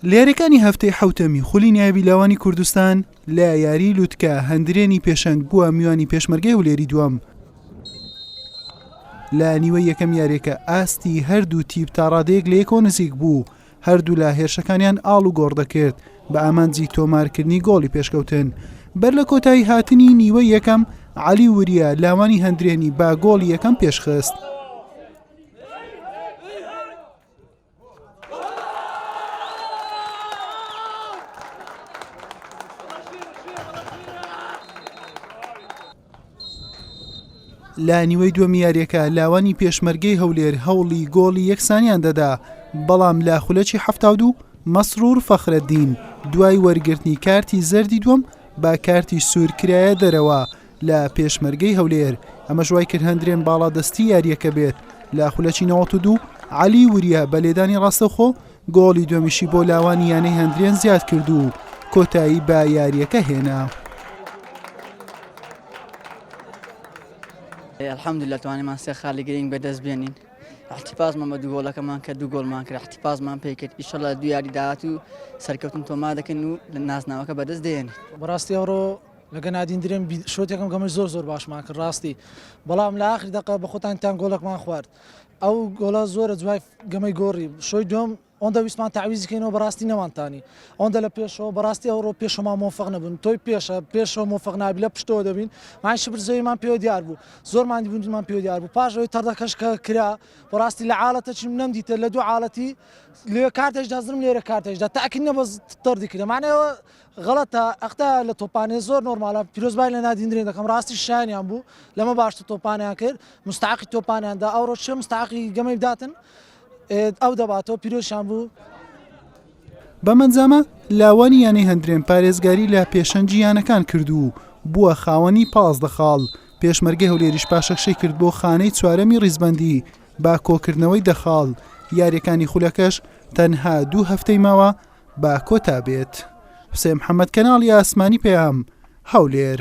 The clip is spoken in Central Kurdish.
لە یاریەکانی هەفتەی حەوتەمی خولی نایابی لاوانی کوردستان لە یاری لوتکە هەندرێنی پێشەنگ بووە میوانی پێشمەرگەی هەولێری دووەم. لە نیوەی یەکەم یاریەکە ئاستی هەردوو تیپ تاڕادەیەک لە یەکەوە نزیک بوو، هەردوولا هێرشەکانیان ئاڵ و گۆڕ دەکرد بە ئامانجی تۆمارکردنی گۆڵی پێشکەوتن. بەر لە کۆتایی هاتنی نیوەی یەکەم عەلی وریا لاوانی هەندرێنی بە گۆڵی یەکەم پێشخست. لە نیوەی دووەمی یاریەکە لاوانی پێشمەرگەی هەولێر هەوڵی گۆڵی یەکسانیان دەدا، بەڵام لە خولەکی 72 مەسرور فەخرەدین دوای وەرگرتنی کارتی زەردی دووەم بە کارتی سوور کرایە دەرەوە لە پێشمەرگەی هەولێر، ئەمەش وایکرد هەندرێن باڵادەستی یارییەکە بێت، لە خولەکی 92 عەلی وریا بە لێدانی ڕاستەوخۆ گۆڵی دووەمیشی بۆ لاوانی یانەی هەندرێن زیاد کرد و کۆتایی بە یارییەکە هێنا. الحمدلله توانیمان سێ خاڵی گرنگ بەدەست بێنین احتفاظمان بە دوو گۆڵەکەمان کە دوو گۆڵمان کرد احتفاظمان پێ کرد ئیشەڵا دوو یاری داهاتوو سەرکەوتن تۆمار دەکەن و لە نازناوەکە بەدەست دێنین. بەڕاستی ئەوڕۆ لەگە نادین درێم شۆتێکم گەمەش زۆر زۆر باشمان کرد ڕاستی بەڵام لە ئاخر دەقە بە خۆتان تان گۆڵەکمان خوارد ئەو گۆڵە زۆرە دوای گەمەی گۆڕی شۆی دوم ئەوەندە ویستمان تەعویزی کەینەوە بەڕاستی نەمانتانی ئەوەندە لە پێشەوە بەڕاستی ئەوڕۆ پێشەوەمان مۆفق نەبوون تۆی پێشە پێشەوە مۆفق نابی لە پشتەوە دەبین مان شبر زەویمان پێوە دیار بوو زۆر ماندیبوونمان پێوە دیار بوو پاش ئەوەی تەڕدەکەش کە کرا بەڕاستی لە عاڵەتە چیم نەمدیتە لە دوو عاڵەتی لێ کارتێشدا زرم لێرە کارتێشدا تاکید نەبە تەڕدی کرد مانەوە غەڵەتە ئەختا لە تۆپانێ زۆر نۆرمالە پیرۆزبای لە نادیندرێن دەکەم ڕاستی شایانیان بوو لەمە باشتر تۆپانیان کرد مستعقی تۆپانیان دا ئەوڕۆ چێ مستعقی گەمەی بداتن ئەو دەباتەوە پیرۆزیان بوو. بەم ئەنجامە لاوانی یانەی هەندرێن پارێزگاری لە پێشەنگی یانەکان کرد و بووە خاوەنی 15 خاڵ، پێشمەرگەی هەولێریش پاشەکشەی کرد بۆ خانەی چوارەمی ڕیزبەندی بە کۆکردنەوەی دە خاڵ، یارییەکانی خولەکەش تەنها دوو هەفتەی ماوە با کۆتا بێت. حوسێن محەمەد کەناڵی ئاسمانی پەیام، هەولێر.